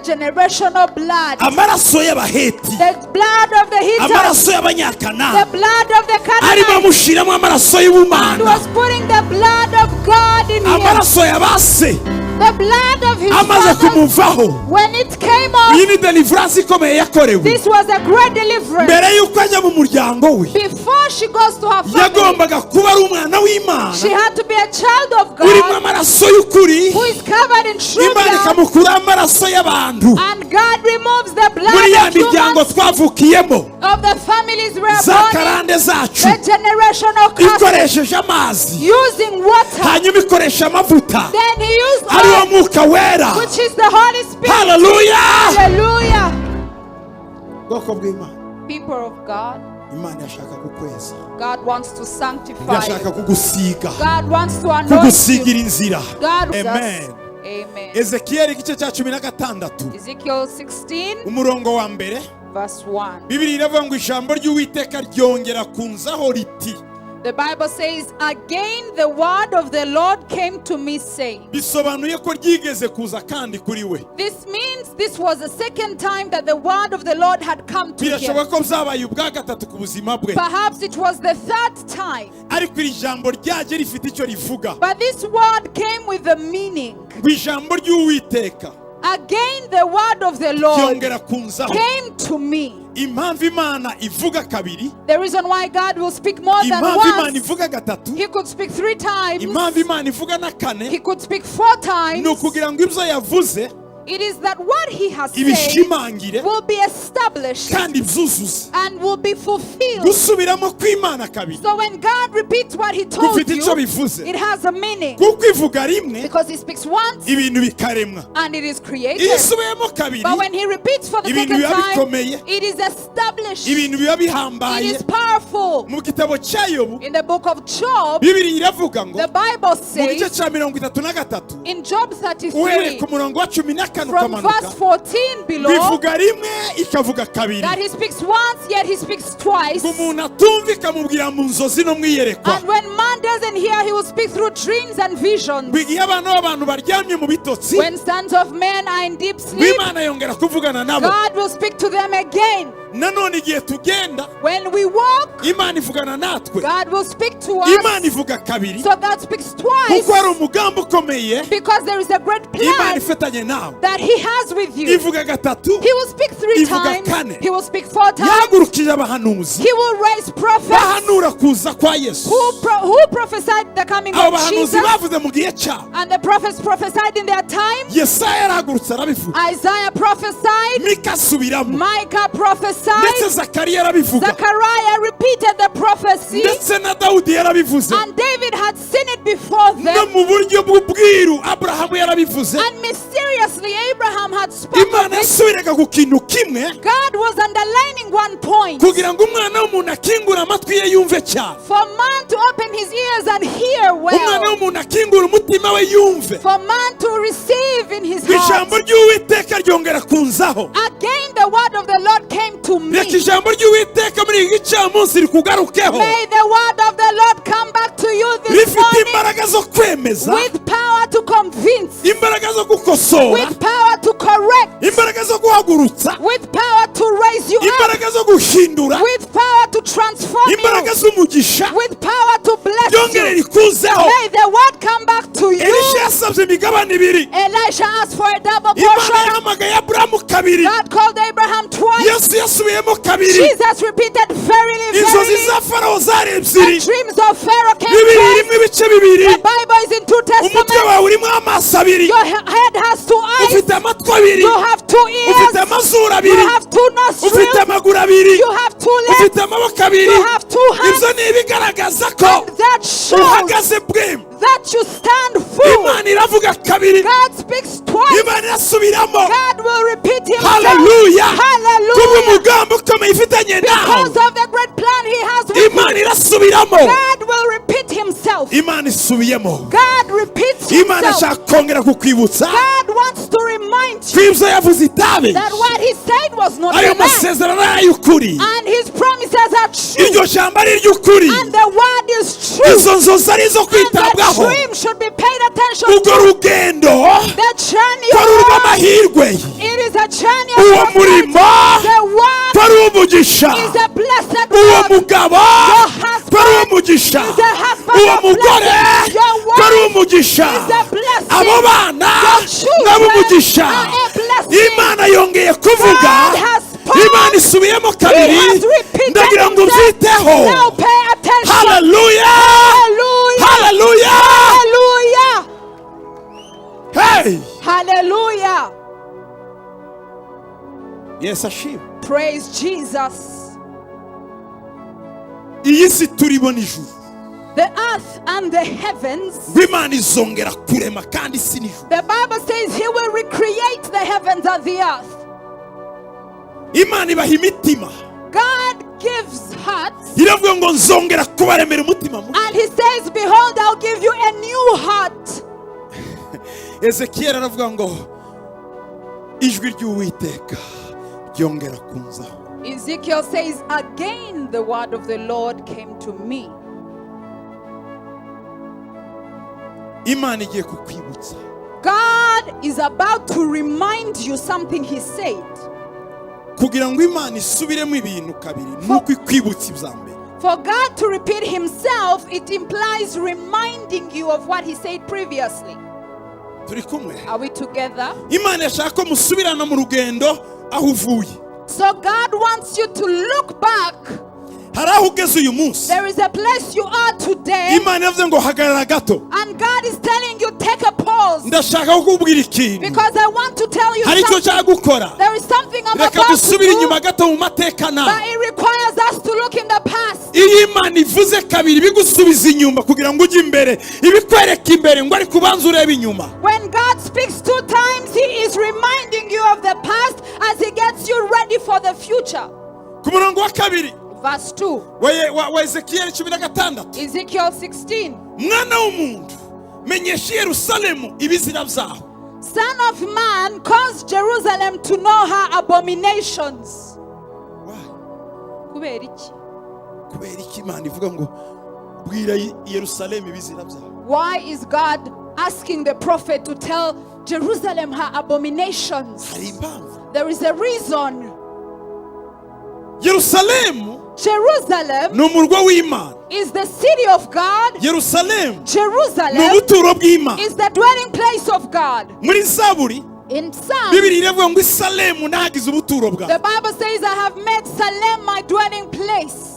generational blood. Amaraso y'Abaheti, The blood of the Hittites, amaraso the y'Abanyakanani, blood of the arimo Canaanites, amushyiramo amaraso and y'ubumana, was putting the blood of God in him. Amaraso ya ba se The blood of his amaze fathers. Kumuvaho. When it came off, Iyi ni deliverance ikomeye yakorewe. This was a great deliverance. Mbere y'uko ajya mu muryango we, Before she goes to her family, yagombaga kuba ari umwana w'Imana she had to be a child of urimo God amaraso y'ukuri. Who is covered in true Imana blood. ikamukuraho amaraso y'abantu And God removes the muri blood ya of miryango humans twavukiyemo, of the families we are za born in, karande zacu, the generational curses, ikoresheje amazi, using water. Hanyuma ikoresha amavuta, Then he used ariwo oil, Mwuka Wera. Which is the Holy Spirit. Haleluya! Hallelujah. Bwoko bw'Imana, People of God, Imana yashaka kukweza, God wants to sanctify irashaka you. Kugusiga, God wants to anoint you. kugusigira inzira. God. Amen. Amen. Ezekiyeli igice cya 16, Ezekiel 16, umurongo wa mbere, verse 1. Bibiri iravuga ngo ijambo ry'Uwiteka ryongera kunzaho riti. The Bible says, "Again the word of the Lord came to me, saying," Bisobanuye ko ryigeze kuza kandi kuri we. This means this was the second time that the word of the Lord had come to him. Birashoboka ko byabaye ubwa gatatu ku buzima bwe. Perhaps it was the third time. Ariko iri jambo ryaje rifite icyo rivuga. But this word came with a meaning. Ngo ijambo ry'Uwiteka Again, the word of the Lord ryongera kunzaho. Came to me. Impamvu Imana ivuga kabiri, The reason why God will speak more than impamvu Imana once, ivuga gatatu, He could speak three times, impamvu Imana ivuga na kane, He could speak four times. Ni ukugira ngo ibyo yavuze It is that what He has said ibishimangire will be established kandi byuzuze. And will be fulfilled. Gusubiramo kw'Imana kabiri So when God repeats what He told gufite icyo you, bivuze, it has a meaning. Kuko ivuga rimwe, Because He speaks once ibintu bikaremwa. And it is created. Iyo isubiyemo kabiri, But when He repeats for the ibintu second biba time, bikomeye, it is established. Ibintu biba It bihambaye. is powerful. Mu gitabo cya Yobu, In the book of Job, Bibiri iravuga ngo the Bible mu gice says cya 33, in Job uhereye 33, ku murongo wa 14 from ukamanuka, verse 14 below, bivuga rimwe ikavuga kabiri, that He speaks once, yet He speaks twice. Ngo umuntu atumva ikamubwira mu nzozi no mu iyerekwa, And when man doesn't hear, he will speak through dreams and visions. Ngo igihe abana b'abantu baryamye mu bitotsi, When sons of men are in deep ngo sleep, Imana yongera kuvugana nabo. God will speak to them again. Nanone igihe tugenda, When we walk, Imana ivugana natwe. God will speak to us. Imana ivuga kabiri So God speaks twice kuko hari umugambi ukomeye because there is a great Imana plan ifitanye nawe. That He has with you. Ivuga gatatu, He will speak three ivuga times. kane. He will speak four times. Yahagurukije abahanuzi He will raise prophets bahanura kuza kwa Yesu. who prophesied the coming Abo of bahanuzi Jesus. bavuze mu gihe cyabo. And the prophets prophesied in their time. Yesaya yarahagurutse arabivuga, Isaiah prophesied. Mika asubiramo, Micah prophesied. Ndetse Zakariya arabivuga, Zechariah repeated the prophecy. Ndetse na Dawudi yarabivuze, And David had seen it before no them. Mu buryo bw'ubwiru Aburahamu yarabivuze. And mysteriously, Abraham had spoken Imana of it. Yasubiraga ku kintu kimwe God was underlining one point. Kugira ngo umwana w'umuntu akingure amatwi ye yumve cyane, For man to open his ears and hear umwana well. W'umuntu akingura umutima we yumve. For man to receive in his heart. Ijambo ry'Uwiteka ryongera kunzaho. Again, the word of the Lord came to me. Reka ijambo ry'Uwiteka muri iki gicamunsi rikugarukeho May the word of the Lord come back to you this rifite morning imbaraga zo kwemeza, with power to convince, imbaraga zo gukosora, with power to correct, imbaraga zo guhagurutsa, with power to raise you up, imbaraga zo guhindura, with power to transform imbaraga you, z'umugisha, with power to bless ryongere you. Rikuzeho. May the word come back to you. Elisha yasabye imigabane ibiri. Elisha asked for a double Imana portion. Yahamagaye Aburahamu kabiri. God called Abraham twice. Yesu yasubiyemo kabiri. Jesus repeated, "Verily, Inzozi verily." za Farawo zari The ebyiri. dreams of Pharaoh came Bibiri twice. irimo ibice bibiri. The Bible is in two Umutwe testaments. wawe urimo amaso abiri. Your head has two eyes. Ufite amatwi abiri. You have two ears. Ufite amazuru abiri. You have two nostrils. Ufite amaguru abiri. You have two legs. Ufite amaboko abiri. You have two hands. Ibyo ni ibigaragaza ko And that shows uhagaze bwema. That you stand full. Imana iravuga kabiri. God speaks twice. Imana irasubiramo. God will repeat himself. Haleluya! Hallelujah. Kubw'umugambi ukomeye ifitanye nawe, Because of the great plan He has with you. Imana irasubiramo. God will repeat himself. himself. Imana isubiyemo. God repeats Imana himself. ashaka kongera kukwibutsa God wants to remind ko you ibyo yavuze itabe that what he said was not ayo a lie. masezerano ari ay'ukuri, And his promises are true. Iryo jambo ari iry'ukuri, And the word is true. Izo nzozi ari izo And the kwitabwaho, dream should be paid attention urwo to. rugendo The journey ko ari of urw'amahirwe, it is a journey of uwo prosperity. murimo The work ko ari uw'umugisha, is a blessed uwo work. mugabo Your ko ari husband uw'umugisha, is a husband uwo of mugore blessing. Your ko ari wife uw'umugisha, is a blessing. Abo bana Your children n'ab'umugisha. are a blessing. Imana yongeye kuvuga. God has spoken. Imana isubiyemo He kabiri. has repeated Ndagira ngo himself. ubyiteho. Now pay attention. Haleluya! Hallelujah. Haleluya! Hallelujah. Hey! Hallelujah. Yesu ashimwe. Praise Jesus. Iyi si turimo n'ijuru. The earth and the heavens. Ngo Imana izongera kurema kandi isi n'ijuru. The Bible says he will recreate the heavens and the earth. Imana ibaha imitima. God gives hearts. Iravuga ngo nzongera kubaremera umutima mushya. And he says, "Behold, I'll give you a new heart." Ezekiyeli aravuga ngo ijwi ry'Uwiteka ryongera kunzaho. Ezekiel says, "Again, the word of the Lord came to me." Imana igiye kukwibutsa. God is about to remind you something he said. Kugira ngo Imana isubiremo ibintu kabiri ni uko ikwibutsa ibya mbere. For God to repeat himself, it implies reminding you of what he said previously. Turi kumwe? Are we together? Imana yashaka ko musubirana mu rugendo aho uvuye. So God wants you to look back. Hari aho ugeze uyu munsi. There is a place you are today. Imana yavuze ngo hagarara gato. And God is telling you, take a pause. Ndashaka kukubwira ikintu. Because I want to tell you Hari icyo something. nshaka gukora. There is something I'm Reka about to dusubire do. inyuma gato mu mateka nawe. But it requires us to look in the past. Iyo Imana ivuze kabiri bigusubiza inyuma kugira ngo ujye imbere, ibikwereka imbere ngo ariko ubanze urebe inyuma. When God speaks two times, He is reminding you of the past as He gets you ready for the future. Ku murongo wa kabiri Verse 2, wa Ezekiyeli 16. Ezekiel 16. Mwana w'umuntu, menyesha i Yerusalemu ibizira byaho. Son of man, cause Jerusalem to know her abominations. Why? Kubera iki? Kubera iki Imana ivuga ngo bwira i Yerusalemu ibizira byaho? Why is God asking the prophet to tell Jerusalem her abominations? Hari impamvu. There is a reason. Yerusalemu Jerusalem ni umurwa w'Imana. Is the city of God. Yerusalemu ni Jerusalem ubuturo bw'Imana. Is the dwelling place of God. Muri Zaburi, In Psalm, Bibiri iravuga ngo i Salemu nahagize ubuturo bwawe. The Bible says, "I have made Salem my dwelling place."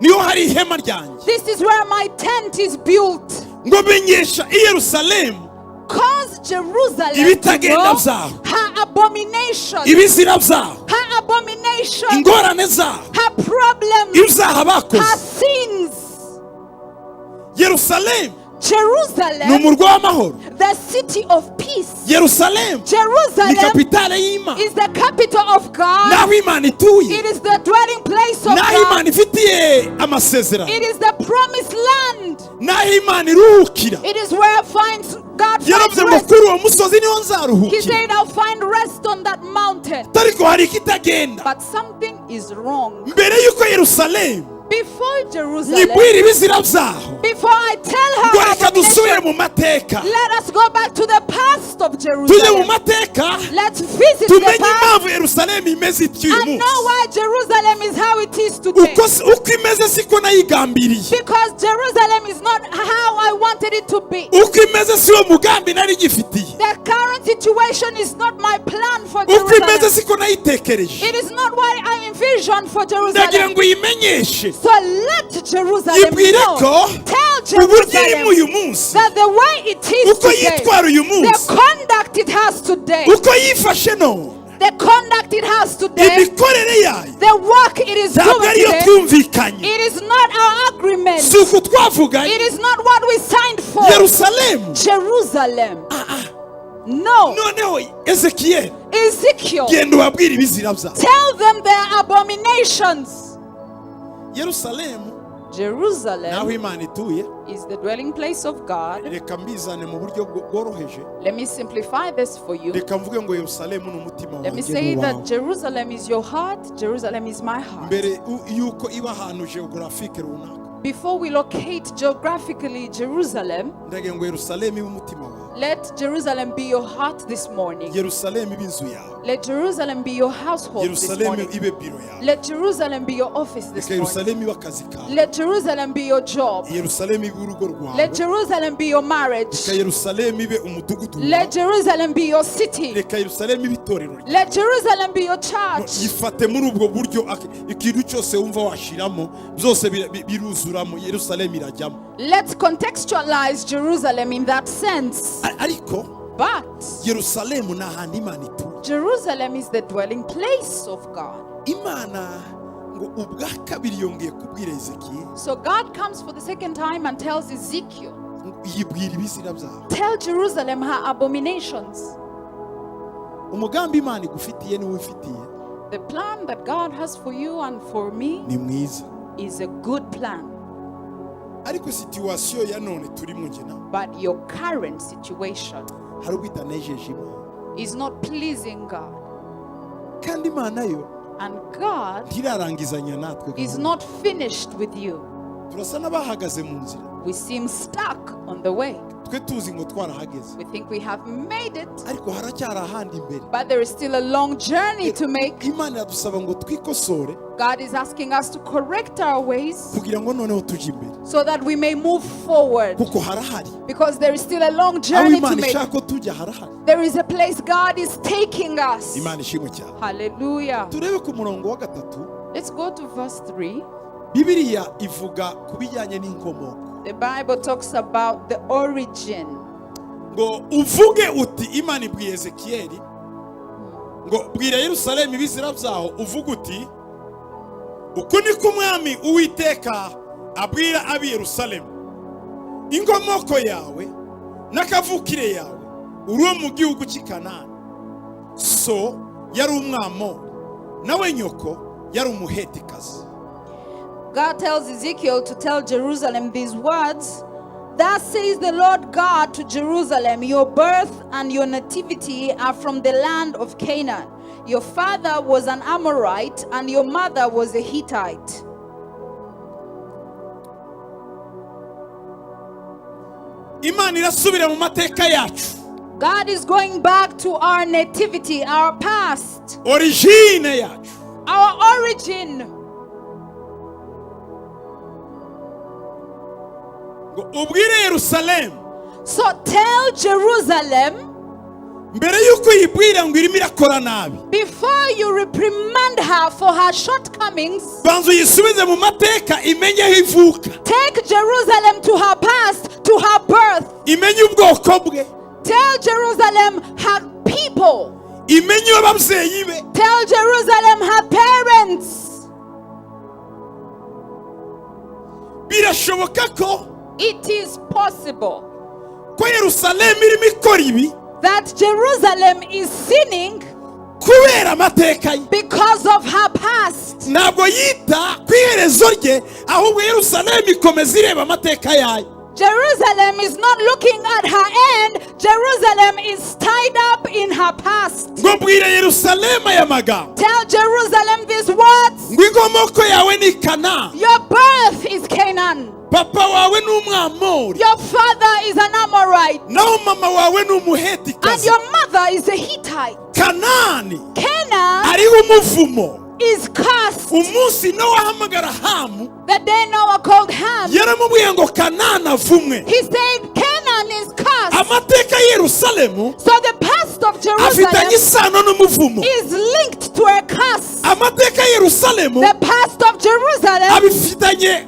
Niho hari ihema ryanjye. This is where my tent is built. Ngo menyesha i Yerusalemu Cause Jerusalem to ibitagenda know byaho, her abominations, ibizira byaho, her abominations, ingorane zaho, her problems, ibyaha her bakoze. Sins. Yerusalemu ni Jerusalem, umurwa w'amahoro. The city of peace. Yerusalemu ni Jerusalem kapitale y'Imana. Is the capital of God. Naho Imana ituye. It is the dwelling place of Naho God. Imana ifitiye amasezerano. It is the promised land. Naho Imana iruhukira. It is where finds God finds Yaravuze ngo rest. kuri uwo musozi niho He nzaruhukira. said, "I'll find rest on that mountain." Ariko hari ikitagenda. But something is wrong. Mbere y'uko Yerusalemu Before Jerusalem, nyibwira ibizira byaho, before I tell her ngo reka dusubire abomination, mu mateka. let us go back to the past of Tujye mu Jerusalem. mateka, Let's visit the tumenye past impamvu Yerusalemu imeze ityo uyu and munsi. know why Jerusalem is how it is today. Uko imeze siko nayigambiriye. Because Jerusalem is not how I wanted it to be. Uko imeze si wo mugambi nari ngifitiye. The current situation is not my plan for Uko imeze Jerusalem. siko nayitekereje. It is not what I envisioned for Ndagira Jerusalem. ngo uyimenyeshe. So let Jerusalem Yibwire know. ko Tell uburyo irimo Jerusalem uyu munsi, that the way it is uko today, yitwara uyu the munsi, conduct it has today, uko yifashe none, the conduct it has today, imikorere yayo, the work it is ntabwo doing ariyo today, twumvikanye. it is not our agreement. Si uku twavuganye. It is not what we signed for. Yerusalemu. Jerusalem. No. Noneho Ezekiyeli, Ezekiel, genda ubabwire ibizira byabo. tell them their abominations. Yerusalemu Naho Jerusalem Imana ituye. Is the dwelling place of God. Reka mbizane mu buryo bworoheje. Let me simplify this for you. Reka mvuge ngo Yerusalemu ni umutima Let me wanjye say n'uwawe. that Jerusalem is your heart, Jerusalem is my heart. Mbere yuko iba ahantu géographique runaka, Before we locate geographically Jerusalem, ndagira ngo Yerusalemu ibe umutima wawe. Let Jerusalem be your heart this morning. Yerusalemu ibe inzu yawe. Let Jerusalem be your household this Yerusalemu morning. ibe biro yawe. Let Jerusalem be your office this Reka morning. Yerusalemu ibe akazi kawe. Let Jerusalem be your job. Yerusalemu ibe urugo rwawe. Let Jerusalem be your marriage. Reka Yerusalemu ibe umudugudu Let wawe. Jerusalem be your city. Reka Yerusalemu ibe itorero ryawe. Let Jerusalem be your church. Yifate muri ubwo buryo, ikintu cyose wumva washiramo byose biruzuramo, Yerusalemu irajyamo. Let's contextualize Jerusalem in that sense. Ariko But Yerusalemu ni ahantu Imana ituye. Jerusalem is the dwelling place of God. Imana ngo ubwa kabiri yongeye kubwira Ezekiyeli, So God comes for the second time and tells Ezekiel, ngo yibwira ibizira byawe. "Tell Jerusalem her abominations." Umugambi Imana igufitiye niwo ifitiye The plan that God has for you and for me ni mwiza, is a good plan. Ariko situation ya none turimo njye nawe, But your current situation hari ubwo itanejeje Imana, is not pleasing God. Kandi Imana yo And God ntirarangizanya natwe is gahunda. Not finished with you. Turasa n'abahagaze mu nzira. We seem stuck on the way. Twe tuzi ngo twarahageze, We think we have made it, ariko haracyari ahandi imbere. But there is still a long journey to make. Imana iradusaba ngo twikosore God is asking us to correct our ways kugira ngo noneho tujye imbere, so that we may move forward. Kuko harahari. Because there is still a long Aho journey to Imana make. ishaka ko tujya harahari. There is a place God is taking us. Imana ishimwe cyane. Hallelujah. Turebe ku murongo wa gatatu. Let's go to verse 3. Bibiliya ivuga ku bijyanye n'inkomoko. The Bible talks about the origin. Ngo uvuge uti, Imana ibwiye Ezekiyeli ngo bwira Yerusalemu ibizira byaho, uvuge uti uku niko Umwami Uwiteka abwira ab'i Yerusalemu: inkomoko yawe n'akavukire yawe uri uwo mu gihugu cy'i Kanani, so yari Umwamori, nawe nyoko yari Umuhetikazi. God tells Ezekiel to tell Jerusalem these words. "Thus says the Lord God to Jerusalem: Your birth and your nativity are from the land of Canaan. Your father was an Amorite and your mother was a Hittite." Imana irasubira mu mateka yacu. God is going back to our nativity, our past, Origine yacu. Our origin. Ngo ubwire Yerusalemu, So tell Jerusalem, mbere y'uko uyibwira ngo irimo irakora nabi, before you reprimand her for her shortcomings, banza uyisubize mu mateka imenye aho ivuka, take Jerusalem to her past, to her birth. Imenye ubwoko bwe, Tell Jerusalem her people. Imenye ababyeyi be. Tell Jerusalem her parents. Birashoboka ko It is possible ko Yerusalemu irimo ikora ibi that Jerusalem is sinning kubera amateka ye. Because of her past. Ntabwo yita ku iherezo rye, ahubwo Yerusalemu ikomeza ireba amateka yayo. Jerusalem is not looking at her end. Jerusalem is tied up in her past. Ngo bwira Yerusalemu aya magambo, Tell Jerusalem these words. Ngo inkomoko yawe ni Kanani, Your birth is Canaan. Papa wawe ni Umwamori, Your father is an Amorite. Naho mama wawe ni And Umuhetikazi. your mother is a Hittite. Kanani Canaan ariho umuvumo. Is cursed. Umunsi Nowa ahamagara Hamu, The day Noah called Ham, yaramubwiye ngo Kanani avumwe. He said Canaan is cursed. Amateka ya Yerusalemu So the past of afitanye Jerusalem isano n'umuvumo. Is linked to a curse. Amateka ya Yerusalemu The past of Jerusalem abifitanye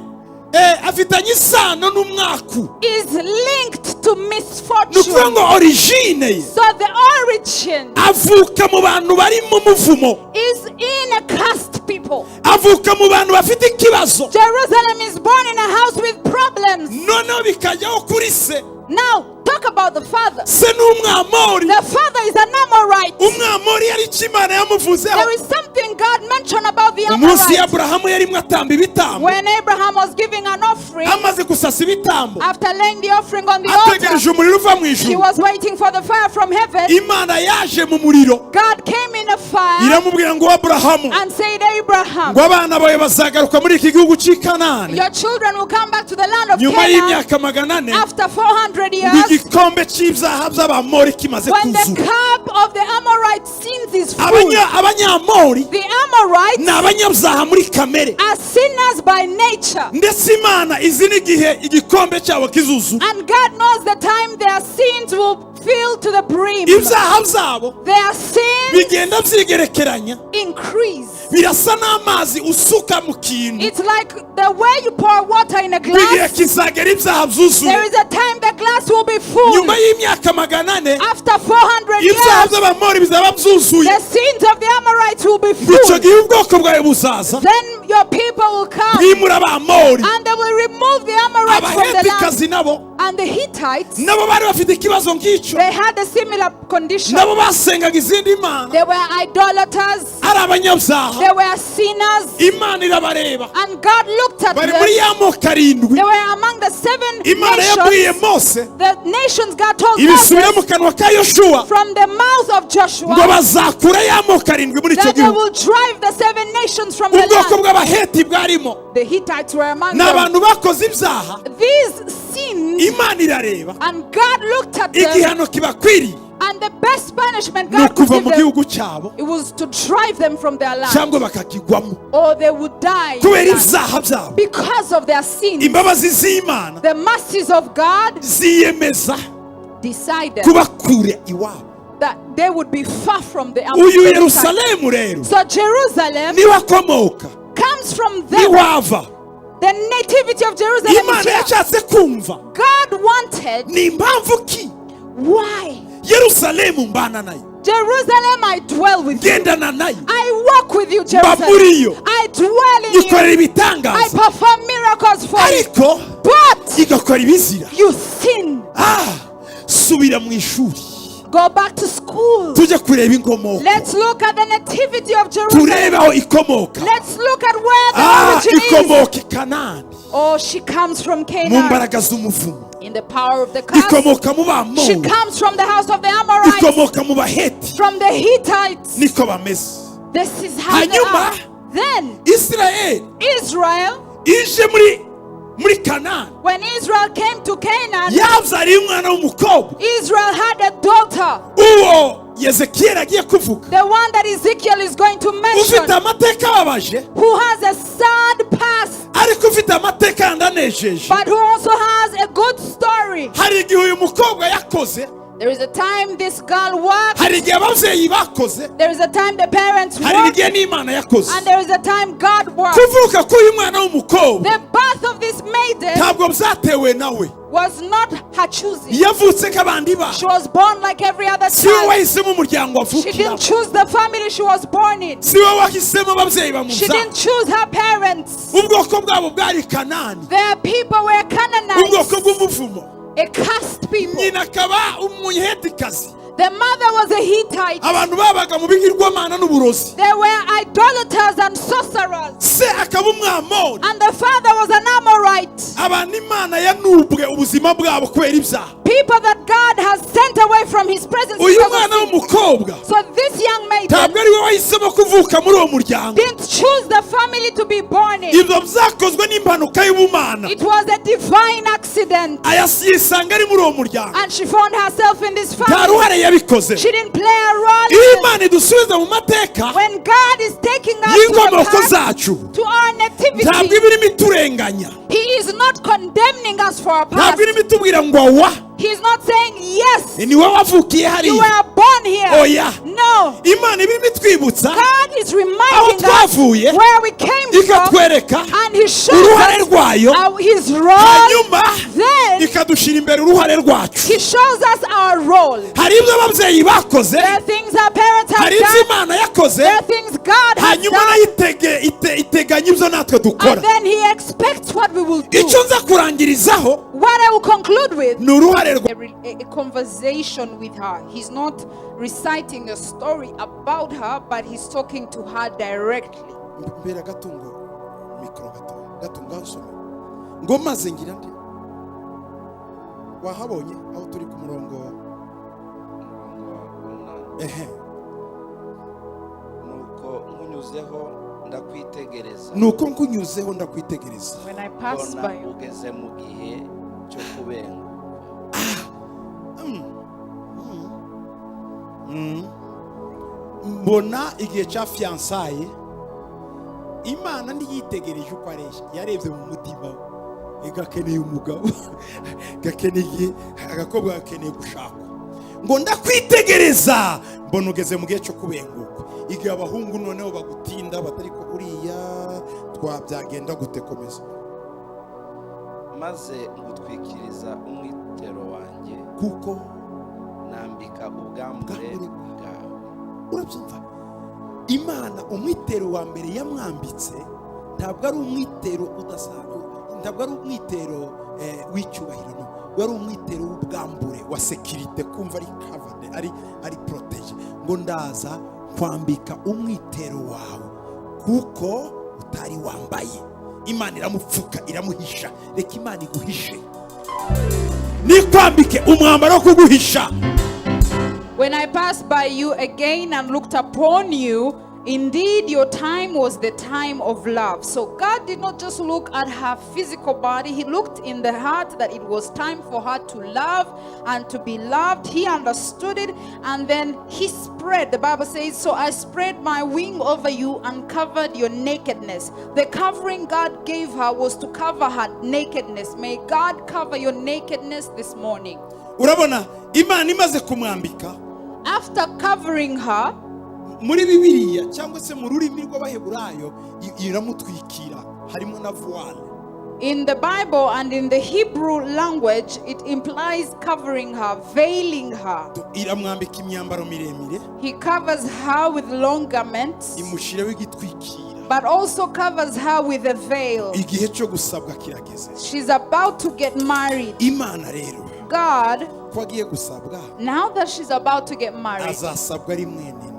afitanye isano n'umwaku. Is linked to Ni ukuvuga misfortune. Ngo origine ye, So the origin avuka mu bantu bari mu muvumo, is in a cursed people. Avuka mu bantu bafite ikibazo. Jerusalem is born in a house with problems. Noneho bikajyaho kuri se. Now, talk about the father. Se ni Umwamori. The father is an Amorite. Umwamori yari icyo Imana yamuvuzeho. There is something God mention about the Umunsi Amorites? Aburahamu yarimo atamba ibitambo, When Abraham was giving an offering, amaze gusasa ibitambo, after laying the offering on the altar, ategereje umuriro uva mu he ijuru, was waiting for the fire from heaven. Imana yaje mu muriro, God came in a fire iramubwira ngo Aburahamu, and said, Abraham, ngo abana bawe bazagaruka muri iki gihugu cy'i Kanani your children will come back to the land of nyuma Canaan y'imyaka 400, after 400 ngo years, igikombe cy'ibyaha by'Abamori kimaze when the kuzura. cup of the Amorite sins is full. Abanyamori The Amorites ni abanyabyaha muri kamere, are sinners by nature. Ndetse Imana izi n'igihe igikombe cyabo kizuzura. And God knows the time their sins will fill to the brim. Ibyaha byabo Their sins bigenda byigerekeranya, increase. Birasa n'amazi usuka mu kintu. It's like the way you pour water in a Igihe glass. kizagera ibyaha byuzuye. There is a time the glass will be full. Nyuma y'imyaka 400, After 400 ibyaha years, by'Abamori bizaba byuzuye. the sins of the Amorites will be Icyo full. gihe ubwoko bwawe buzaza, Then your people will come bwimura Abamori. and they will remove the Amorites from the land. Abahetikazi nabo, And the Hittites, nabo bari bafite ikibazo nk'icyo. they had a similar condition. Nabo basengaga izindi mana, They were idolaters, ari abanyabyaha. they were sinners, Imana irabareba, and God looked at bari muri them. ya moko arindwi. They were among the seven Imana yabwiye nations. Mose, The nations God told ibisubire mu Moses kanwa ka Yoshuwa, from the mouth of ngo Joshua bazakura ya moko arindwi muri icyo that they gihugu. will drive the seven nations from the Ubwoko land. bw'Abaheti bwarimo. The Hittites were among Ni them. abantu bakoze ibyaha. These sins, Imana irareba, and God looked at them, igihano kibakwiriye and the best punishment ni God could ukuva give mu them, gihugu cyabo it was to drive them from their land, cyangwa bakakigwamo or they would die in kubera the land. Ibyaha byabo. Because of their sins. Imbabazi z'Imana The mercies of God ziyemeza decided kubakura iwabo. That they would be far from the Uyu Amorites. Yerusalemu rero So Jerusalem niwe akomoka, comes from them. niwe ava. The nativity of Jerusalem is Imana here. yashatse kumva God wanted, ni impamvu ki why? Yerusalemu mbana nayo, Jerusalem, I dwell with you. ngendana nayo, I walk with you, mba muri yo, Jerusalem. I dwell in you. ikorera I ibitangaza, perform miracles for you. Ariko But igakora ibizira. you sin. Ah, subira mu ishuri. Go back to school. Tujye kureba inkomoko. Let's look at the nativity of Turebe Jerusalem. aho ikomoka. Let's look at where the Ah, origin is. ikomoka I Kanani, Oh, she comes from mu Canaan mbaraga z'umuvumo. in the power of the curse. Ikomoka mu She Bamori, comes from the house of the Amorites, ikomoka mu Baheti. from the Hittites. Niko bameze. This is how they Hanyuma, are. Then Isirayeli Israel, ije muri Kanani, when Israel came to Canaan, yabyariye umwana w'umukobwa, Israel had a daughter, uwo Yezekiyeli agiye kuvuga, the one that Ezekiel is going to mention, ufite amateka ababaje, who has a sad past, ariko ufite amateka yandanejeje. but who also has a good story. Hari igihe uyu mukobwa yakoze, There is a time this girl worked, hari igihe ababyeyi bakoze, there is a time the parents hari worked, n'igihe n'Imana yakoze. and there is a time God worked. Kuvuka k'uyu mwana w'umukobwa The birth of this maiden ntabwo byatewe nawe. Was not her choosing. Yavutse nk'abandi bana. She was born like every other Si we child. wahisemo umuryango She avukiramo, didn't choose the family she was born in. si we wahisemo ababyeyi She bamubyara. didn't choose her parents. Ubwoko bwabo bwari Kanani, Their people were ubwoko Canaanites, bw'umuvumo. A cursed people. Nyina akaba Umuhetikazi, The mother was a Hittite. Abantu babaga mu bigirwamana n'uburozi. They were idolaters and sorcerers. Se akaba Umwamori, And the father was an Amorite. Abantu Imana yanubwe ubuzima bwabo kubera ibyaha. People that God has sent away from his presence Uyu because of mwana sin. w'umukobwa So this young maiden ntabwo ari we wahisemo kuvuka muri uwo muryango. Didn't choose the family to be born in. Ibyo byakozwe n'impanuka y'ubumana. It was a divine accident. Aya yisanga ari muri uwo muryango. And she found herself in this Nta family. ruhare yabikoze. She didn't play a role Iyo in it. Imana idusubiza mu mateka When God is taking us to the y'inkomoko past, zacu, to our ntabwo nativity, iba irimo iturenganya, He is not condemning us for our past. Ntabwo irimo itubwira ngo wa He's not saying, yes, ni wowe wavukiye you hariya. were born here. Oya. No. Imana iba irimo itwibutsa God is aho reminding us twavuye, where we came from, ikatwereka and He shows uruhare us rwayo, His role. Hanyuma Then ikadushyira imbere uruhare rwacu. He shows us our role. Hari ibyo ababyeyi bakoze, There are things our parents have hari ibyo done. Imana yakoze, There are things God has hanyuma done. Nayo iteganya ibyo natwe dukora. And then He expects what we will do. Icyo nza kurangirizaho, What I will conclude with Ni uruhare rwa a conversation with her. He's not reciting a story about her, but he's talking to her directly. Mbera gatungo mikoro gato gatunga nsome ngo maze ngira nde wahabonye aho turi ku murongo? Umurongo w'umunani. Ehe. Nuko nkunyuzeho ndakwitegereza, Nuko nkunyuzeho ndakwitegereza, When I passed mbona by you, ugeze mu gihe cyo kubengukwa. Mbona igihe cya fiançailles. Imana ntiyitegereje uko areshya, yarebye mu mutima we, gakeneye umugabo, gakeneye agakobwa, gakeneye gushakwa. Ngo ndakwitegereza mbona ugeze mu gihe cyo kubengukwa, igihe abahungu noneho bagutinda batari ko uriya twabyagenda gute. Komeza. Maze ngutwikiriza umwitero wanjye, kuko nambika ubwambure ubwambure bwawe. Urabyumva, Imana umwitero wa mbere yamwambitse ntabwo ari umwitero udasanzwe, ntabwo ari umwitero w'icyubahiro, no wari umwitero w'ubwambure wa sécurité, kumva ari covered, ari protégé. Ngo ndaza kwambika umwitero wawe kuko utari wambaye. Imana iramupfuka, iramuhisha. Reka Imana iguhishe, nikwambike umwambaro wo kuguhisha. When I passed by you again and looked upon you, indeed your time was the time of love. So God did not just look at her physical body, He looked in the heart that it was time for her to love and to be loved. He understood it and then He spread. The Bible says, "So I spread my wing over you and covered your nakedness." The covering God gave her was to cover her nakedness. May God cover your nakedness this morning. Urabona Imana imaze kumwambika, After covering her, muri Bibiliya cyangwa se mu rurimi rw'Abaheburayo iramutwikira, harimo na voile. In the Bible and in the Hebrew language, it implies covering her, veiling her. Iramwambika imyambaro miremire, He covers her with long garments, imushyiraho igitwikira. But also covers her with a veil. Igihe cyo gusabwa kirageze. She's about to get married. Imana rero, God, ko agiye gusabwa, now that she's about to get married, azasabwa ari mwene nde?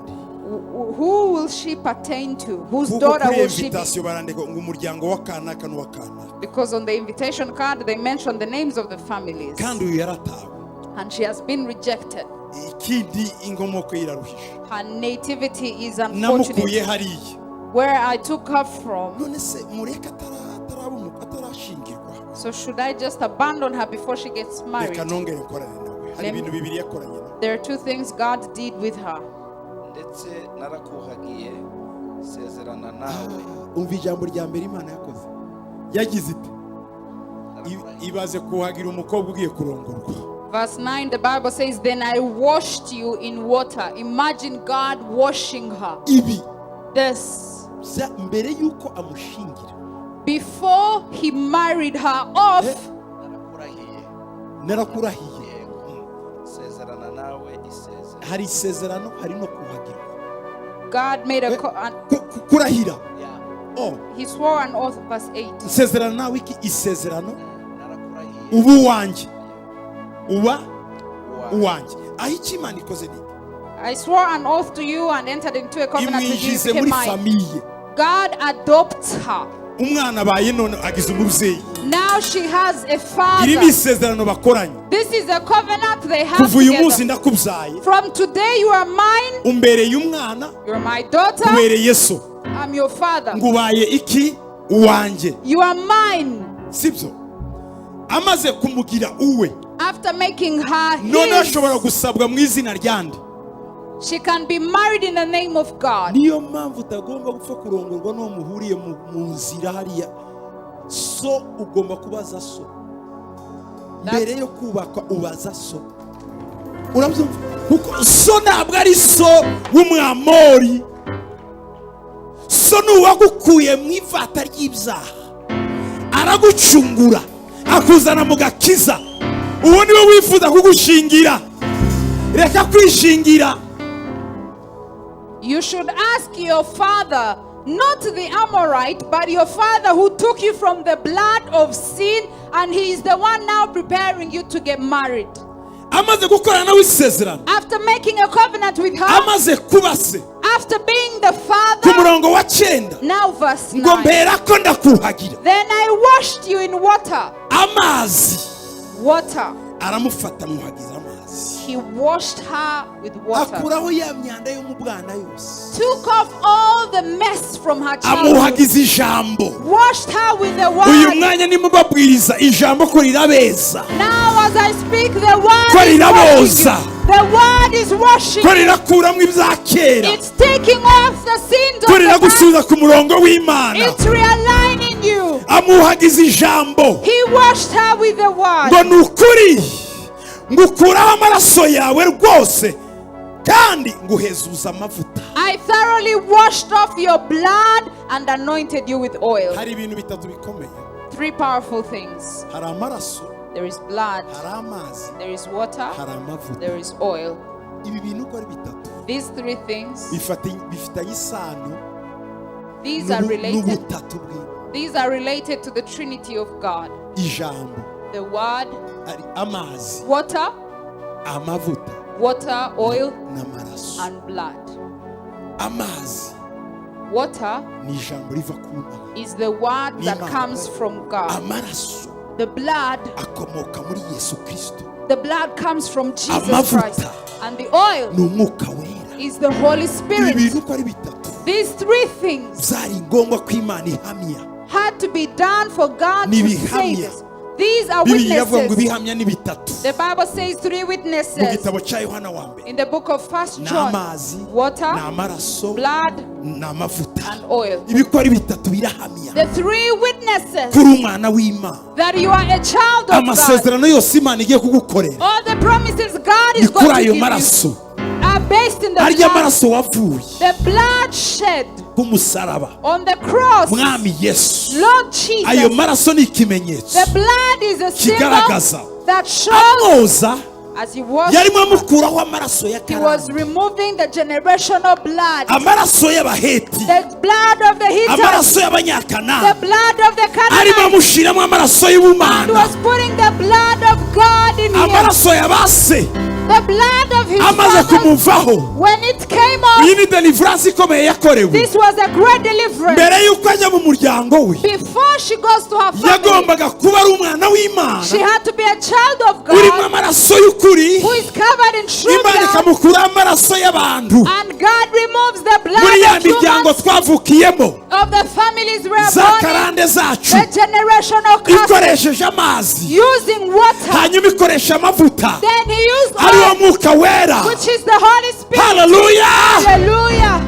Who will she pertain to? Whose Kuko daughter kuri will she be? invitation barandika ngo umuryango wa kanaka n'uwa kanaka. Because on the invitation card, they mention the names of the families. Kandi uyu yaratawe. And she has been rejected. Ikindi inkomoko ye iraruhisha. Her nativity is Namukuye unfortunate. Hariya. Where I took her from. None se mureke ataraba atarashingirwa? So should I just abandon her before she gets married? Reka nongere nkorane nawe. Hari ibintu bibiri yakoranye nawe. There are two things God did with her. Ndetse narakuhagiye sezerana nawe. Umva ijambo rya mbere Imana yakoze, yagize iti Narakurahiye. Ibaze kuhagira umukobwa ugiye kurongorwa. Verse 9, the Bible says, "Then I washed you in water." Imagine God washing her. Ibi This, mbere y'uko amushingira. Before he married her off, Narakurahiye. Narakurahiye. Yego, sezerana nawe isezerano. Hari isezerano, hari no kuhagirwa. God made a, Kurahira. Yeah. Oh. He swore an oath, verse 8. Isezerano nawe iki? Isezerano. Narakurahiye. Uba uwanjye, uba Uwanjye. uwanjye. Aho icyo Imana ikoze ni iki? I swore an oath to you and entered into a covenant with you. You Imwinjize became muri mine. Famille. God adopts her. Umwana abaye none agize umubyeyi. Now she has a Iri ni father. Isezerano bakoranye. This is a covenant they have Kuva uyu munsi together. ndakubyaye, From today you are mine. umbereye umwana, You're my daughter. ubereye so. I'm your father. Ngo ubaye iki? Uwanjye. You are mine. Sibyo? Amaze kumugira uwe, After making her none his, ashobora gusabwa mu izina ryande? She can be married in the name of God. Niyo mpamvu utagomba gupfa kurongorwa n'uwo muhuriye mu nzira hariya. So ugomba kubaza so mbere yo kubaka, ubaza so. Urabyumva? Kuko so ntabwo ari so w'Umwamori, so ni uwagukuye mu ivata ry'ibyaha, aragucungura, akuzana mu gakiza. Uwo niwe wifuza kugushingira. Reka kwishingira. You should ask your father Not the Amorite, but your father who took you from the blood of sin, and he is the one now preparing you to get married. Amaze gukorana nawe isezerano, After making a covenant with her, amaze kuba se, after being the ku father, murongo wa 9, now verse ngo 9. mperako ndakuhagira. Then I washed you in water. Amazi. Water. Aramufata amwuhagiza amazi. He washed her with water. Akuraho ya myanda yo mu bwana yose. Took off all the mess from her childhood. Amuhagiza ijambo. Washed her with the Uyu word. mwanya nimubabwiriza ijambo ko rirabeza, Now as I speak, the word ko is washing you. riraboza, The word is washing ko you. rirakuramo ibya kera, It's taking off the sins ko of the past. riragusubiza ku murongo w'Imana. It's realigning you. Amuhagiza ijambo. He washed her with the word. Ngo ni ukuri ngukuraho amaraso yawe rwose kandi nguhezuza amavuta. I thoroughly washed off your blood and anointed you with oil. Hari ibintu bitatu bikomeye. Three powerful things. Hari amaraso, There is blood, hari amazi, there is water, hari amavuta. There is oil. Ibi bintu uko ari bitatu These three things, bifitanye isano these are related. n'ubutatu bw'Imana. These are related to the Trinity of God. Ijambo, The word, ari amazi, water, amavuta water, oil, n'amaraso. And blood. Amazi Water ni ijambo riva ku Mana. is the word that N'Imana. Comes from God. Amaraso The blood, akomoka muri Yesu Kirisito. The blood comes from Jesus Amavuta. Christ. And the oil Ni umwuka wera. Is the Holy Ibi Spirit. bintu uko ari bitatu These three things byari ngombwa ko Imana ihamya. Had to be done for God to say N'ibihamya. this. These are Bibiliya iravuga ngo witnesses. ibihamya ni bitatu. The Bible says three Mu witnesses gitabo cya Yohana wa mbere, in the book of First ni John: amazi, ni water, amaraso, blood, ni amavuta. And oil. Ibiko ari bitatu birahamya The three witnesses kuri umwana w'Imana. That you are a child of God. Amasezerano yose Imana igiye kugukorera All the promises God ni is kuri going to ayo give you maraso, are based in the arya blood. maraso wavuye The blood shed k'umusaraba, on the cross. Mwami Yesu. Lord Ayo Jesus. maraso ni ikimenyetso The blood is a symbol kigaragaza that shows amwoza as he was yarimo amukuraho amaraso ya he was karande, removing the generational blood, amaraso y'Abaheti, the blood of the Hittites, amaraso the y'Abanyakanani, blood of the arimo Canaanites, amushyiramo amaraso and y'ubumana, was putting the blood of God in him, amaraso ya ba se the blood of his amaze fathers. Kumuvaho. When it came off, Iyi ni deliverance ikomeye yakorewe this was a great deliverance. Mbere y'uko ajya mu muryango we. Before she goes to her family, Yagombaga kuba ari umwana w'Imana she had to be a child of urimo God amaraso y'ukuri, who is covered in true Imana blood. ikamukuraho amaraso y'abantu And God removes the muri blood ya of miryango humans twavukiyemo, of the families we are za born in, karande zacu, the generational curses, ikoresheje amazi, using water. Hanyuma ikoresha amavuta, Then he used ariwo oil, mwuka wera. Which is the Holy Spirit. Haleluya! Hallelujah.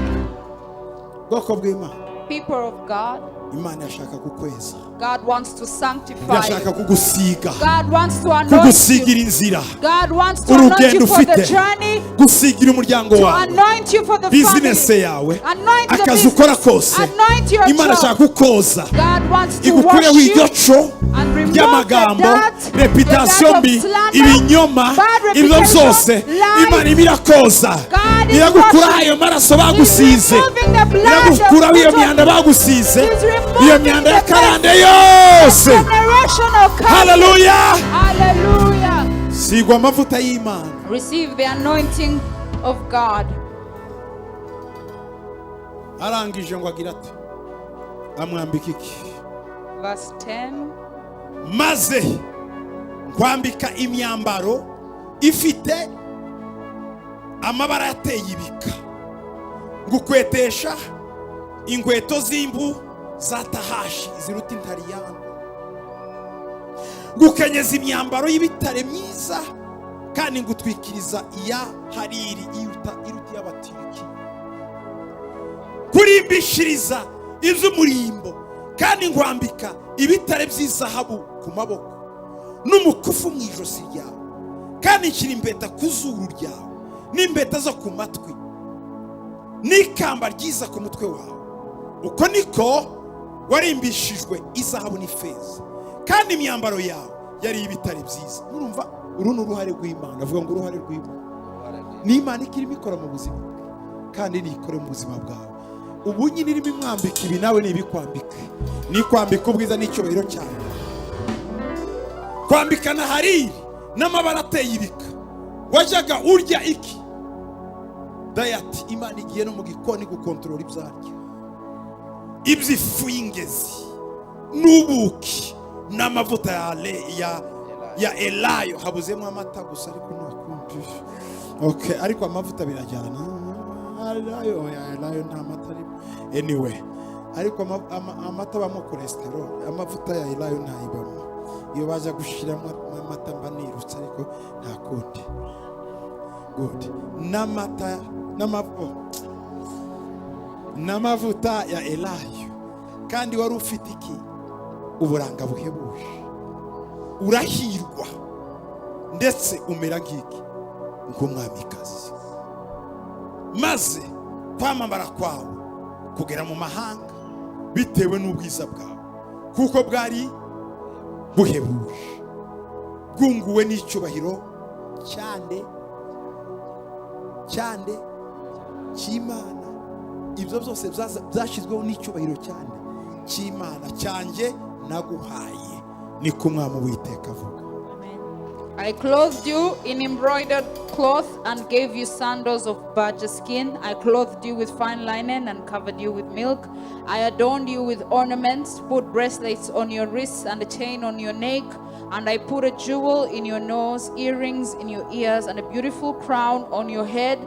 Bwoko bw'Imana, People of God, Imana yashaka kukweza, God wants to sanctify irashaka you. kugusiga, God wants to anoint kugusigira you. inzira, God wants to anoint urugendo you for the ufite, journey, gusigira umuryango to wawe, anoint you for the bizinesi family. yawe, Anoint the akazi ukora business. kose. Anoint your Imana job. ashaka kukoza, God wants to igukureho wash iryo you co and remove the ry'amagambo, dirt, the reputation dirt mbi, of slander, ibinyoma, bad ibyo reputation, byose. Lies. Imana iba irakoza, God is iragukuraho washing. ayo maraso bagusize, He's removing the blood iragukuraho iyo of myanda bagusize, He's removing iyo myanda the ya karande yose. Generational curses. Haleluya! Hallelujah. Sigwa amavuta y'Imana. Receive the anointing of God. Arangije ngo agira ati amwambika iki? Verse 10. Maze nkwambika imyambaro ifite amabara yateye ibika, ngukwetesha inkweto z'impu za tahashi ziruta intariyani, ngukenyeza imyambaro y'ibitare myiza kandi ngutwikiriza iya hariri iruta iruta iy'Abatiriki, kurimbishiriza iby'umurimbo kandi nkwambika ibitare by'izahabu ku maboko n'umukufi mu ijosi ryawe, kandi nshyira impeta ku zuru ryawe n'impeta zo ku matwi n'ikamba ryiza ku mutwe wawe. Uko niko warimbishijwe izahabu n'ifeza kandi imyambaro yawe yari ibitare byiza. Murumva, uru ni uruhare rw'Imana. Avuga ngo uruhare rw'Imana ni Imana ikirimo ikora mu buzima bwe kandi nikore mu buzima bwawe. Ubu nyine irimo imwambika ibi, nawe nibikwambike, nikwambika ubwiza n'icyubahiro cyawe, kwambikana hariri n'amabara ateye ibika. Wajyaga urya iki? Diet. Imana igiye no mu gikoni gukontorora ibyo arya, iby'ifu y'ingezi n'ubuki n'amavuta ya elayo. Habuzemo amata gusa, ariko nta kundi. Okay, ariko amavuta birajyana. Elayo ya elayo nta mata arimo. Anyway, ariko amata abamo cholesterol, amavuta ya elayo ntayibamo. Iyo baza gushyiramo amata mba nirutse, ariko nta kundi. Good. N'amata oh, n'amavuta ya elayo. Kandi wari ufite iki? Uburanga buhebuje, urahirwa, ndetse umera nk'iki? Nk'umwamikazi. Maze kwamamara kwawe kugera mu mahanga bitewe n'ubwiza bwawe, kuko bwari buhebuje, bwunguwe n'icyubahiro cyane cyane cy'Imana. Ibyo byose byashyizweho n'icyubahiro cyane cy'Imana cyanjye naguhaye, niko Umwami Uwiteka avuga. I clothed you in embroidered cloth and gave you sandals of badger skin. I clothed you with fine linen and covered you with milk. I adorned you with ornaments, put bracelets on your wrists and a chain on your neck. And I put a jewel in your nose, earrings in your ears, and a beautiful crown on your head.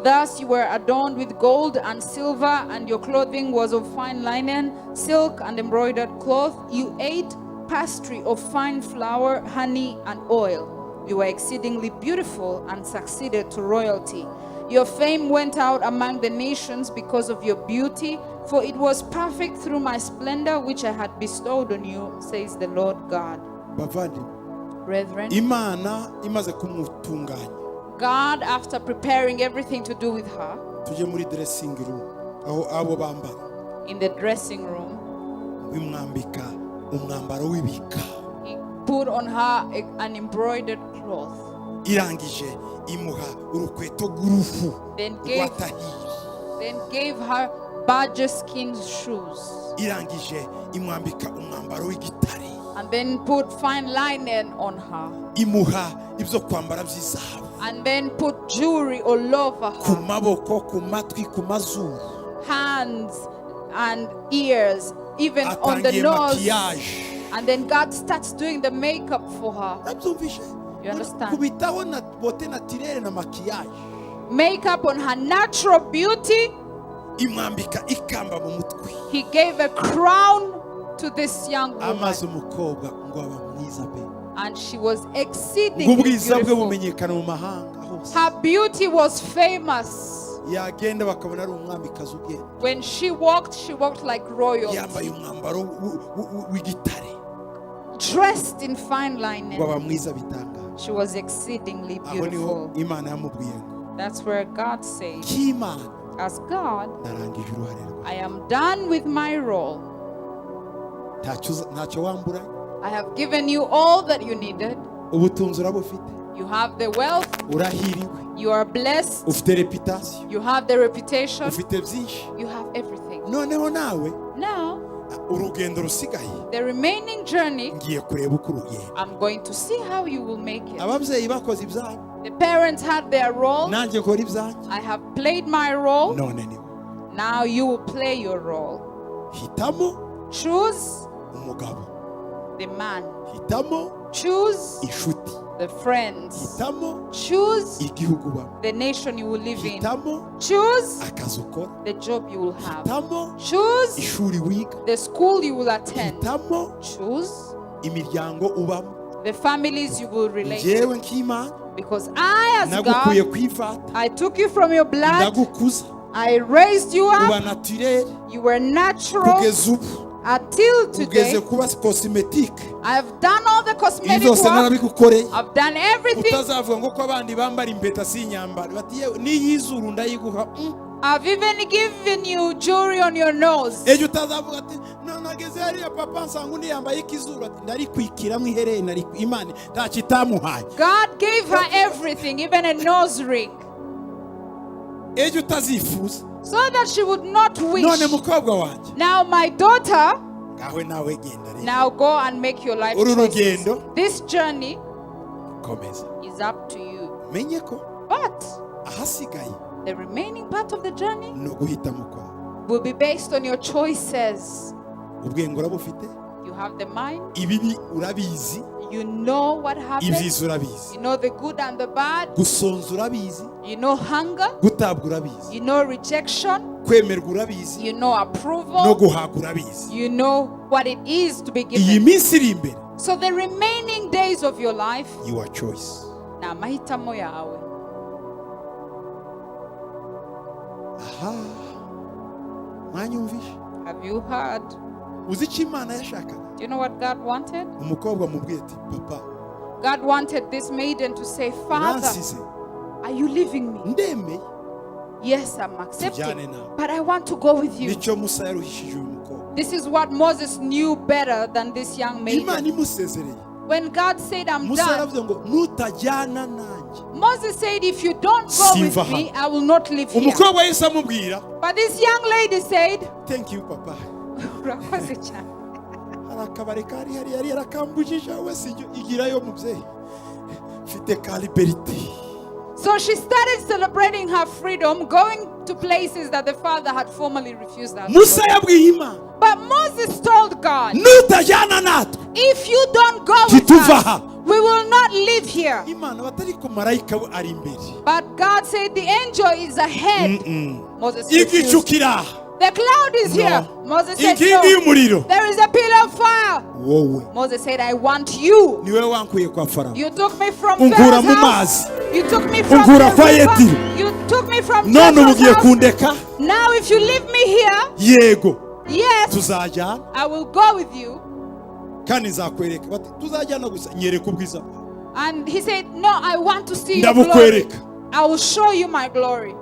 Thus you were adorned with gold and silver, and your clothing was of fine linen, silk, and embroidered cloth. You ate pastry of fine flour, honey, and oil. You were exceedingly beautiful and succeeded to royalty. Your fame went out among the nations because of your beauty, for it was perfect through my splendor which I had bestowed on you, says the Lord God. Bavandimwe, Brethren, Imana imaze kumutunganya, God, after preparing everything to do with her tujye muri dressing room, aho abo bambara, in the dressing room, bimwambika umwambaro w'ibika. He put on her an embroidered cloth. Irangije imuha urukweto rw'uruhu rwa tahiri. Then gave her badger skin shoes. Irangije imwambika umwambaro w'igitare. And then put fine linen on her. Imuha ibyo kwambara by'izahabu And then put jewelry all over ku her. maboko, ku matwi, ku mazuru. Hands and ears, even on the Atangiye nose. maquillage. And then God starts doing the makeup for her. Urabyumvishe? You understand? Kubitaho na beauté naturelle na maquillage. Makeup on her natural beauty. Imwambika ikamba mu mutwe. He gave a crown to this young woman. Amaze umukobwa ngo aba mwiza pe. And she was Ngo exceedingly ubwiza bwe beautiful. bumenyekana mu mahanga hose. Her beauty was famous. Yagenda bakabona ari umwamikazi ugenda. When she walked like royalty. Yambaye umwambaro w'igitare. Dressed in fine linen. Ngo aba mwiza bitangaje. She was exceedingly Aho niho beautiful. Imana yamubwiye ngo, That's where God said, k'Imana, as God, narangije uruhare rwawe. I am done with my role. Ntacyo wambura. I have given you all that you needed. Ubutunzi urabufite. You have the wealth. Urahiriwe. You are blessed. Ufite reputation. You have the reputation. Ufite byinshi. You have everything. Noneho nawe, Now, urugendo rusigaye, the remaining journey, ngiye kureba uko urugendo. I'm going to see how you will make it. Ababyeyi bakoze ibyabo. The parents had their role. Nanjye nkora ibyanjye. I have played my role. None niwe. Now you will play your role. Hitamo Choose umugabo. The man. Hitamo Choose inshuti. The friends. Hitamo Choose igihugu ubamo. The nation you will live in. Hitamo Choose akazi ukora. the job you will have. Hitamo Choose ishuri wiga. The school you will attend. Hitamo Choose imiryango ubamo. The families you will relate Njyewe to. nk'Imana, Because I, as nagukuye God, ku ivata. I took you from your blood. Ndagukuza. I raised you Uba up. naturel You were natural kugeza ubu. Until today. Ugeze kuba cosmetic. I've done all the Ibi cosmetic byose work. narabigukoreye. I've done everything. Utazavuga ngo ko abandi bambara impeta sinyambara, bati yewe n'iy'izuru ndayiguha. I've even given you jewelry on your nose. Ejo utazavuga ati none nageze hariya papa nsanga undi yambaye ikizuru, ati ndarikwikiramo iherena. Imana ntacyo itamuhaye. God gave her everything, even a nose ring. Ejo utazifuza. So that she would not wish. None mukobwa wanjye, Now, my daughter, ngawe nawe genda rero. Now go and make your life Uru choices. rugendo. This journey Komeza. Is up to you. Menye ko But ahasigaye the remaining part of the journey ni uguhitamo kwawe. Will be based on your choices. Ubwenge urabufite. You have the mind, Ibibi urabizi. You know what happens, Ibyiza urabizi. You know the good and the bad, Gusonza urabizi. You know hunger, Gutabwa urabizi. You know rejection, Kwemerwa urabizi. You know No approval, guhabwa urabizi. You know what it is to be Iyi given. minsi iri imbere, So the remaining days of your life, your choice. Ni amahitamo yawe. Aha, mwanyumvishe? Have you heard? Uzi icyo Imana yashakaga? Do you know what God wanted? Umukobwa mubwiye ati papa, God wanted this maiden to say, "Father, uransize? Are you leaving me?" Ndemeye. Yes, I'm accepting. Tujyane nawe. But I want to go with you. Nicyo Musa yaruhishije uyu mukobwa. This is what Moses knew better than this young Imana maiden. imusezereye, When God said, "I'm Musa done," yaravuze ngo nutajyana nanjye, Moses said, "If you don't go with simva me, hano. I will not leave here." Umukobwa yahise amubwira, But this young lady said, "Thank you, papa." "Urakoze cyane." Hari akabari kari hari yari yarakambujije we sijyo igirayo mubyeyi mfite ka liberté. So she started celebrating her freedom, going to places that the father had formerly refused her to Musa go. yabwiye Imana, But Moses told God, nutajyana natwe, "If you don't go with ntituva us, aha. We will not live here." Imana batari ku marayika we ari imbere. But God said, "The angel is ahead." Moses Igicu refused. kiri aha. "The cloud is here." No. Moses said, Inkingi "No. y'umuriro. There is a pillar of fire." Wowe Moses said, "I want you. Niwe wankuye kwa Farawo. You took me from Unkura Pharaoh's mu house. mazi. You took me from Unkura the kwa river. Yetiro. You took me from None ubu Jethro's ugiye house. kundeka? Now if you leave me here, Yego, yes, tuzajyana. I will go with you." Kandi nzakwereka bati tuzajyana gusa nyereka ubwiza bwawe. And he said, "No, I want to see your glory. Ndabukwereka. I will show you my glory."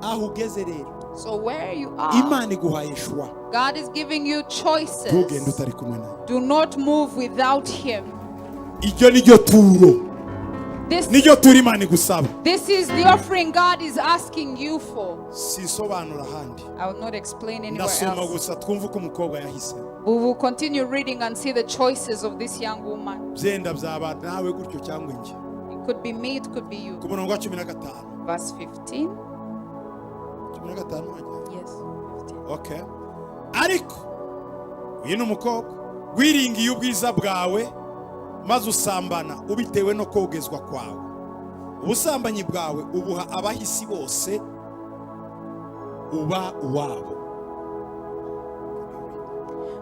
Aho ugeze rero, So where you are, Imana iguhaye choix. God is giving you Ntugende choices. utari kumwe nawe. Do not move without him. Iryo ni ryo turo, niryo turo Imana igusaba. This is the offering God is asking you for. Sisobanura ahandi. I will not explain anywhere Ndasoma else. Gusa twumve uko umukobwa yahisemo. We will continue reading and see the choices of this young woman. Byenda byaba nawe gutyo cyangwa njye. It could be me, it could be you. Ku murongo wa 15. Verse 15. 15 wajya? Yes, 15. Okay, ariko uyu ni umukobwa wiringiye ubwiza bwawe maze usambana ubitewe no kogezwa kwawe. Ubusambanyi bwawe ubuha abahisi bose uba uwabo.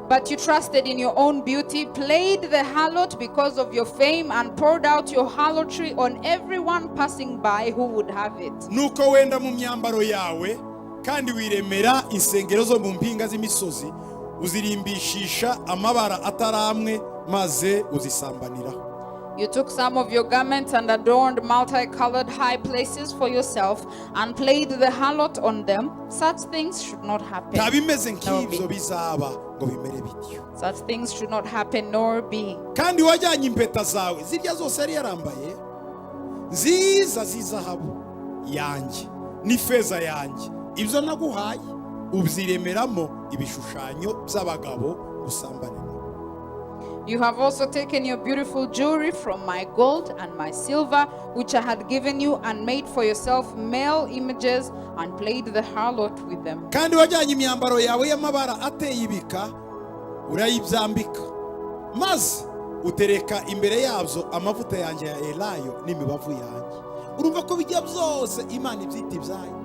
But you trusted in your own beauty, played the harlot because of your fame, and poured out your harlotry on everyone passing by who would have it. Nuko wenda mu myambaro yawe kandi wiremera insengero zo mu mpinga z'imisozi uzirimbishisha amabara atari amwe maze uzisambaniraho. You took some of your garments and adorned multicolored high places for yourself and played the harlot on them. Such things should not happen. Nta bimeze Nor nk'ibyo be. Bizaba ngo bimere bityo. Such things should not happen nor be. Kandi wajyanye impeta zawe zirya zose yari yarambaye nziza z'izahabu yanjye n'ifeza yanjye ibyo naguhaye ubyiremeramo ibishushanyo by'abagabo usambane nabo. You have also taken your beautiful jewelry from my gold and my silver, which I had given you, and made for yourself male images and played the harlot with them. Kandi wajyanye imyambaro yawe y'amabara ateye ibika urayibyambika maze utereka imbere yabyo amavuta yanjye ya elayo n'imibavu yanjye. Urumva ko bijya byose Imana ibyita ibyayo.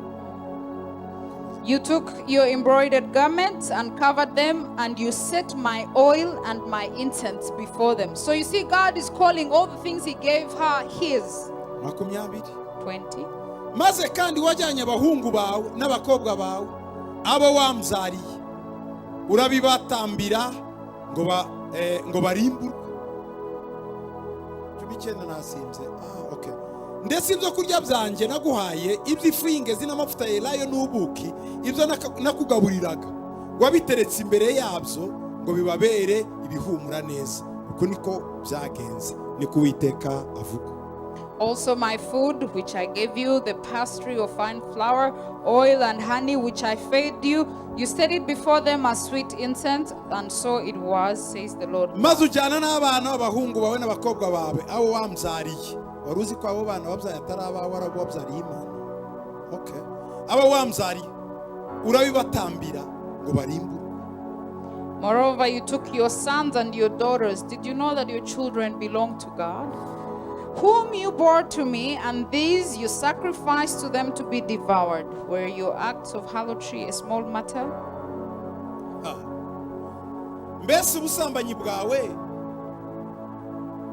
You took your embroidered garments and covered them, and you set my oil and my incense before them. So you see, God is calling all the things He gave her His. 20. 20. Maze kandi wajyanye abahungu bawe n'abakobwa bawe abo wambyariye urabibatambira ngo ba ngo barimburwe. 19 nasimbye. Ah, okay. Ndetse ibyo kurya byanjye naguhaye iby'ifu y'ingezi n'amavuta ya elayo n'ubuki ibyo nakugaburiraga wabiteretse imbere yabyo ngo bibabere ibihumura neza. Uko niko byagenze niko Uwiteka avuga. Also, my food, which I gave you, the pastry of fine flour, oil, and honey, which I fed you, you set it before them as sweet incense, and so it was, says the Lord. Maze ujyana n'abana b'abahungu bawe n'abakobwa bawe abo wambyariye. Wari uzi ko abo bana wabyaye atari abawe, ari abo wabyariye Imana? Okay, abo wambyariye urabibatambira ngo barimburwe. Moreover, you took your sons and your daughters. Did you know that your children belong to God, whom you bore to me, and these you sacrificed to them to be devoured? Were your acts of harlotry a small matter? Ah. Mbese ubusambanyi bwawe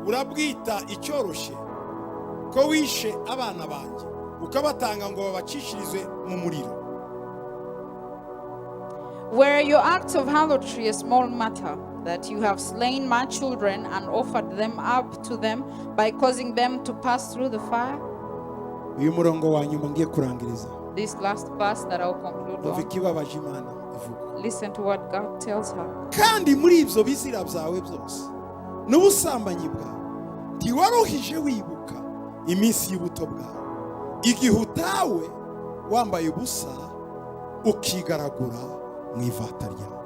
urabwita icyoroshye ko wishe abana banjye ukabatanga ngo babacishirize mu muriro? Were your acts of harlotry a small matter, that you have slain my children and offered them up to them by causing them to pass through the fire? Uyu murongo wa nyuma ngiye kurangiriza. This last verse that I'll conclude Umva on. ikibabaje Imana ivuga. Listen to what God tells her. Kandi muri ibyo bizira byawe byose n'ubusambanyi bwawe ntiwaruhije wibuka iminsi y'ubuto bwawe igihe utawe wambaye ubusa ukigaragura mu ivata ryawe.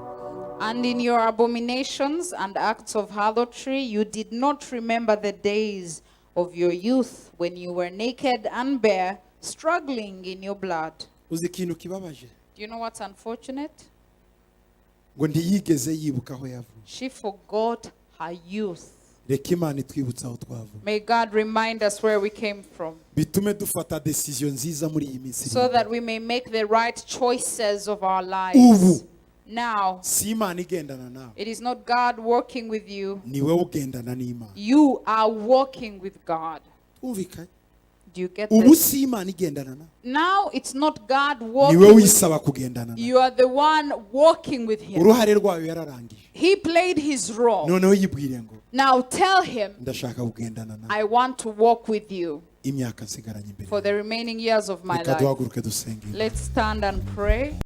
And in your abominations and acts of harlotry, you did not remember the days of your youth when you were naked and bare, struggling in your blood. Uzi ikintu kibabaje? Do you know what's unfortunate? Ngo ntiyigeze yibuka aho yavuye. She forgot her youth. Reka Imana itwibutse aho twavuye. May God remind us where we came from bitume dufata décision nziza muri iyi minsi iri so imbere. That we may make the right choices of our lives. Ubu. Now, Si Imana igendana nawe, it is not God working with you, ni wowe ugendana n'Imana. You are walking with God. Twumvikanye? Do you get Ubu this? si Imana igendana nawe, Now it's not God ni walking wowe with wisaba kugendana nawe. you. Are the one walking with Him. Uruhare rwayo yararangije. He played his role. Noneho yibwire ngo Now tell him, ndashaka kugendana nawe "I want to walk with you imyaka nsigaranye imbere. For the remaining years of my Reka life." duhaguruke dusenge. Let's stand and pray.